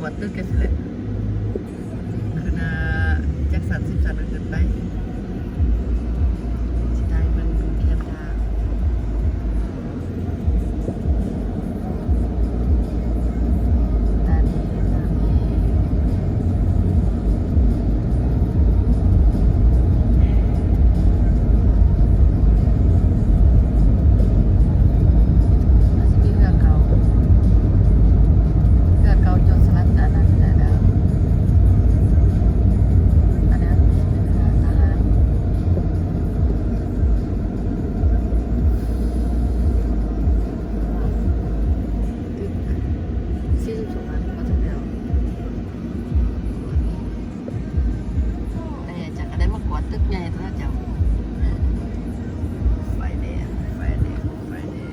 ກວດຕຶກກັນຊີ້ແຫຼະ ຂຶ້ນ ເອີ ຈັກຊັ້ນ ສິບຊັ້ນ ຂຶ້ນໄປ ຊິຖ່າຍເບິ່ງເຂດທາງ ຕາດີ ຕາດີ. ອາດຊິມີເຮືອເກົ່າ ເຮືອເກົ່າຈົນສະຫຼັດ ອັນນັ້ນແຫຼະ ອັນນັ້ນເປັນເຮືອທະຫານ ສີ່ສິບສອງອັນກໍຈະແລ້ວ. ເອີ ຈັກກະໄດ້ມາກວດຕຶກໃຫຍ່ຕົວະເຈົ້າ. ໄຟແດງ ໄຟແດງ ໄຟແດງ.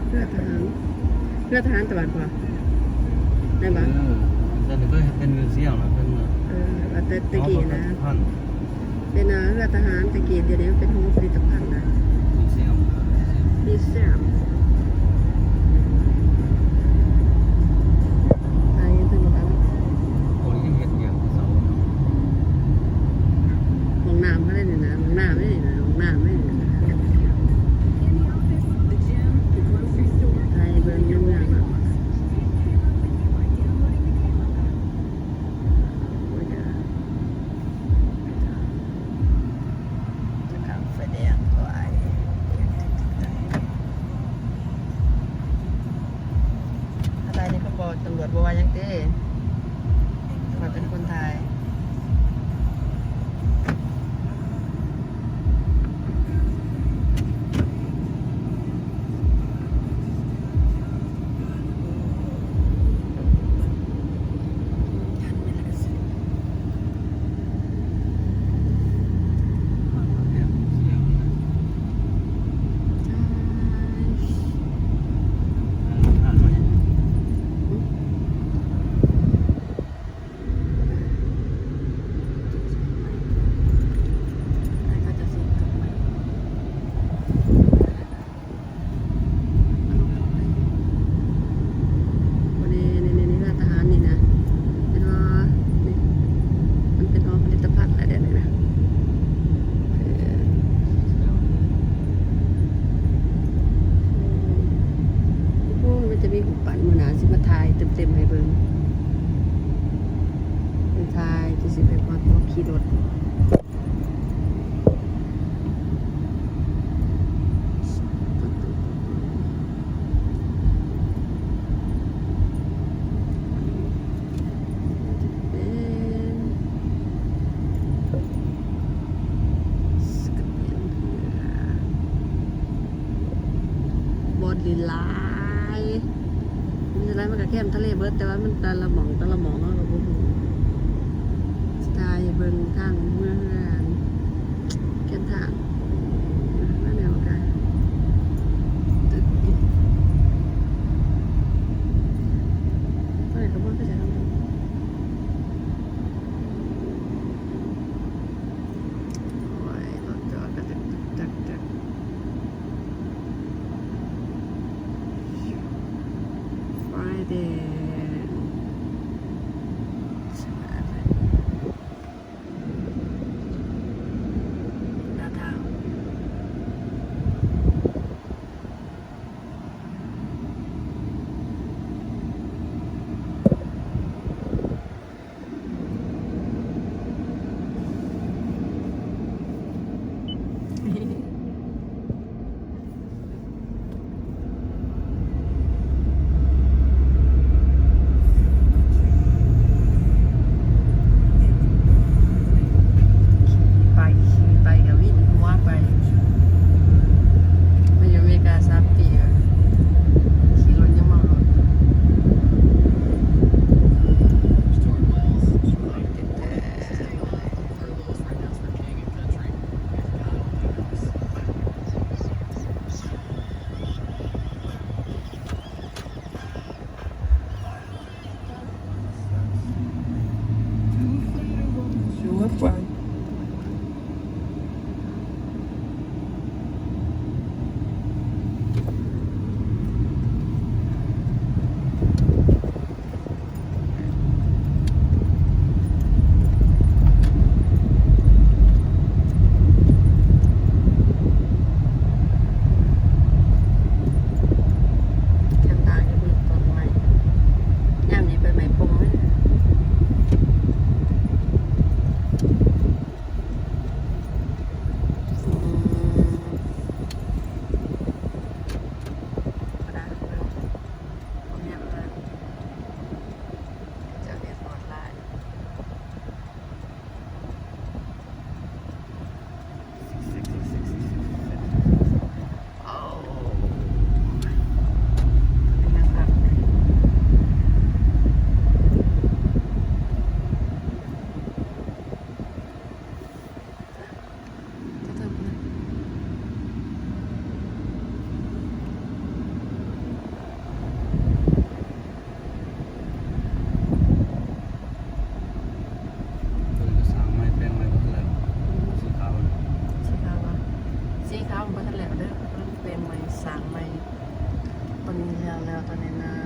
ເຮືອທະຫານ ເຮືອທະຫານຕະຫວັນບໍ່ ແມ່ນບໍ່? ເອີ ແຕ່ເຄີຍເຮັດເປັນມິວຊຽມນະ ເພິ່ນນະ. ເອີ ວ່າແຕ່ ແຕ່ກີ້ນະ. ເປັນເຮືອທະຫານແຕ່ກີ້ ດຽວນີ້ມັນເປັນຫໍຜະລິດຕະພັນນະ ມີວຊຽມ ມີວຊຽມ. ໄປເຖິງແລ້ວ ໂອ້ຍ ຍັງເຮັດວຽກເສົາເນາະ. ຫ້ອງນ້ຳເຂົາໄດ້ນີ້ນະ ຫ້ອງນ້ຳນີ້ນະ ຫ້ອງນ້ຳນີ້ນະ. ໄປເບິ່ງເມືອງເນາະ. ໂອ້ຍ ຈະຂ້າມໄຟແດງ ໂອ້ຍ ຖ້າໄດ້ນີ້ເພິ່ນບໍ່ ຕຳຫຼວດບໍ່ວ່າຫຍັງຕິ ຂ້ອຍເປັນຄົນຖ່າຍ. ນີ້ ນີ້ ນີ້ ຮ້ານອາຫານນີ້ນະ ເຫັນບໍ່? ນີ້ ມັນເປັນຫໍຜະລິດຕະພັນແຫຼະ ດຽວນີ້ນະ. ເອີ ໂອ້ ມັນຈະມີຮູບປັ້ນ ມື້ໜ້າຊິມາຖ່າຍເຕັມໆໃຫ້ເບິ່ງ. ໄປຖ່າຍ ຈະຊິໄປຮອດ ຂີ່ລົດ. ບ່ອນຫຼາຍໆ ມັນຫຼາຍ ມັນກະແຄມທະເລເບິດ ແຕ່ວ່າມັນແຕ່ລະໝ່ອງ ແຕ່ລະໝ່ອງເຮົາກະບໍ່ຮູ້. ຊິຖ່າຍໃຫ້ເບິ່ງທາງເມືອງ ແຄມທາງ ມາແລ້ວກະຕຶກ ໂອ້ຍ ລົດຈອດກະຕຶກໆ ຕຶກໆ. ໄຟແດງ ໜ້າທາງ. ນີ້ແລ້ວ ແລ້ວຕອນນີ້ນະ